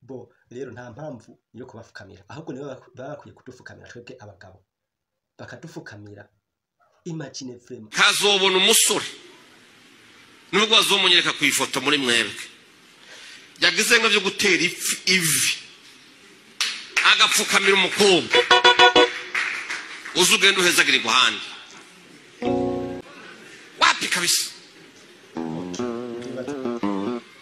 Bo rero nta mpamvu yo kubafukamira, ahubwo nibo baba bakwiye kudufukamira twebwe abagabo, bakadufukamira. Imagine vraiment. Kazobona umusore nubwo bazomunyereka ku ifoto muri mwebwe yagize nka byo gutera ivi agapfukamira umukobwa, uzi ugenda uhezagira iguhande wapi kabisa.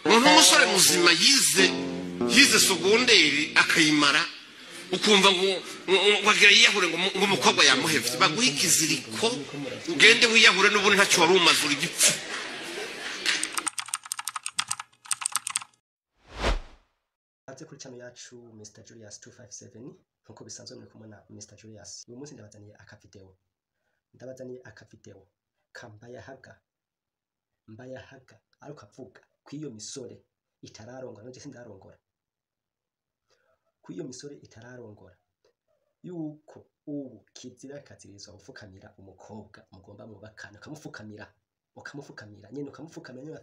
Umuntu w'umusore muzima yize sogonderi akayimara, ukumva ngo wagira yiyahure ngo umukobwa yamuhevye, baguha ikiziriko ugende wiyahure n'ubundi ntacyo wari umaze, uri igipfu. Aze kuri channel yacu Mr Julius 257, nkuko bisanzwe muri kumwe na Mr Julius. Uyu munsi ndabazaniye akavideo, ka Mbayahaga ariko avuga kw'iyo misore itararongora, nje sindarongora, kw'iyo misore itararongora, yuko ubu kizira kazirizwa gufukamira umukobwa mugomba mwubakana, ukamufukamira nyene, ukamufukamira nyene,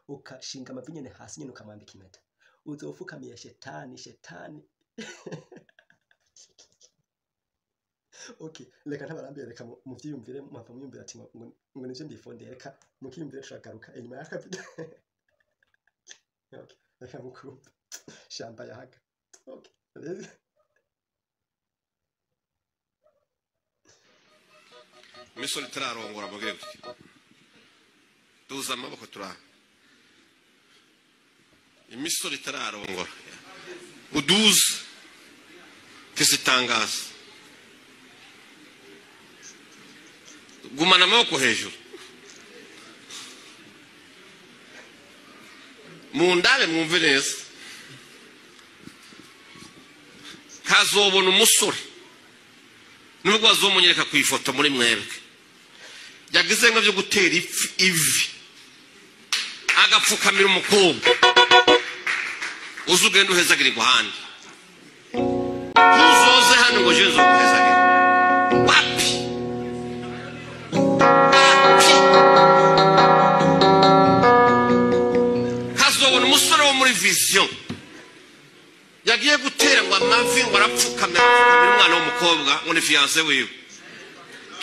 ukashinga amavi nyene hasi nyene, ukamwambika impeta, uzofukamiye shetani. Okay, reka ntabarambiye, reka muvyiyumvire, muhava mwiyumvira ati ngo nivyo ndifondeye, reka mukiyumvire, turagaruka inyuma y'akavideo. Okay, reka mukumve shamba yahaga. Okay, imisore itararongora mugire gutya, duza amaboko turaha. Imisore itararongora uduze tisitangaza, gumana amaboko hejuru, mundabe mwumve neza. Kazobona umusore nubwo bazomunyereka ku ifoto muri mwebwe yagize nka byo gutera ivi agapfukamira umukobwa, uzi ugenda uhezagira iguhande, ntuzoze hano ngo jewe nzoguhezagira wapi. Kazobona umusore wo muri vision yagiye gutera ngo amavi ngo arapfukamira umwana w'umukobwa ngo ni fiancé wiwe,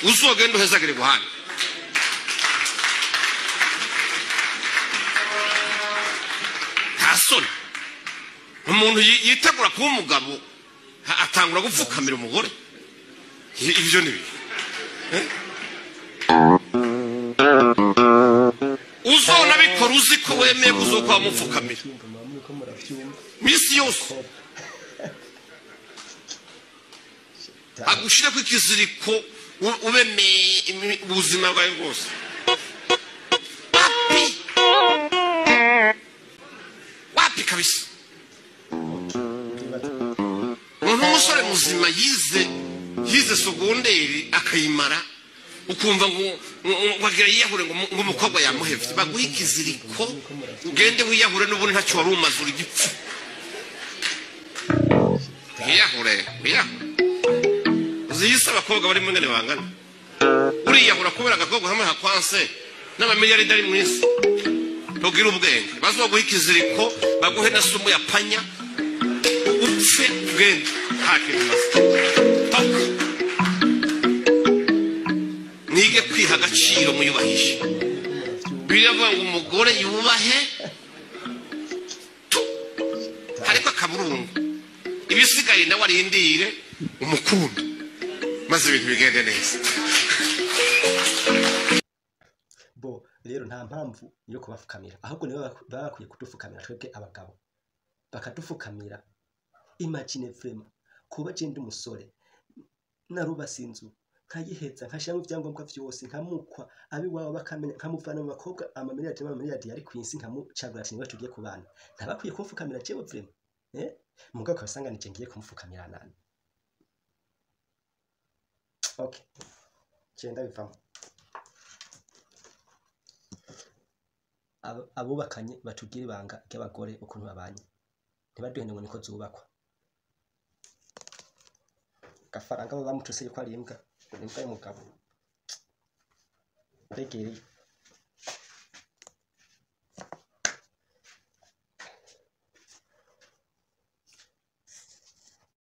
uzogenda uhezagira iguhande. Nta soni, umuntu yitegura kuba umugabo atangura gupfukamira umugore, ivyo ni bibi. Uzona bikora uzi ko wemeye kuzokwa mupfukamira misi yose, agushireko ikiziriko ube ubuzima bwawe bwose. Wapi wapi kabisa. Umuntu w'umusore muzima yize sogonderi akayimara, ukumva ngo wagira yiyahure ngo umukobwa yamuhevye, baguha ikiziriko ugende wiyahure n'ubundi ntacyo wari umaze, uri igipfu. Wiyahure. Uziyise abakobwa bari mwene bangana, uriyahura kubera agakobwa hamwe hakwanse n'amamiliyaridi ari mw'isi. Ntugire ubwenge, bazoguha ikiziriko baguhe na sumu ya panya, upfe ugende nta kintu umaze. Mwige kwiha agaciro, muyubahishe. Biravuga ngo umugore yubahe hariko akaburungu, ibisigaye nawe arindire umukundo maze ibintu bigende neza. Bo rero nta mpamvu yo kubafukamira, ahubwo nibo baba bakwiye kudufukamira twebwe abagabo, bakadufukamira. Imagine vraiment kuba je ndi umusore narubase inzu nkayiheza, nkashiramo ibyangombwa vyose, nkamukwa abiwabo bakamenya, nkamuvana mu bakobwa amamiliyaridi n'amamiliyaridi yari kw'isi, nkamucagura ati niwe tugiye kubana, ntabakwiye kumfukamira jewe vraiment. Mugabo ukabasanga nije ngiye kumufukamira nani. Okay, genda bivamo. Abubakanye batubwire ibanga ry'abagore ukuntu babanye, ntibaduhende ngo niko zubakwa. Gafaranga baba bamutuse yuko ari imbwa, imbwa y'umugabo. Begereye.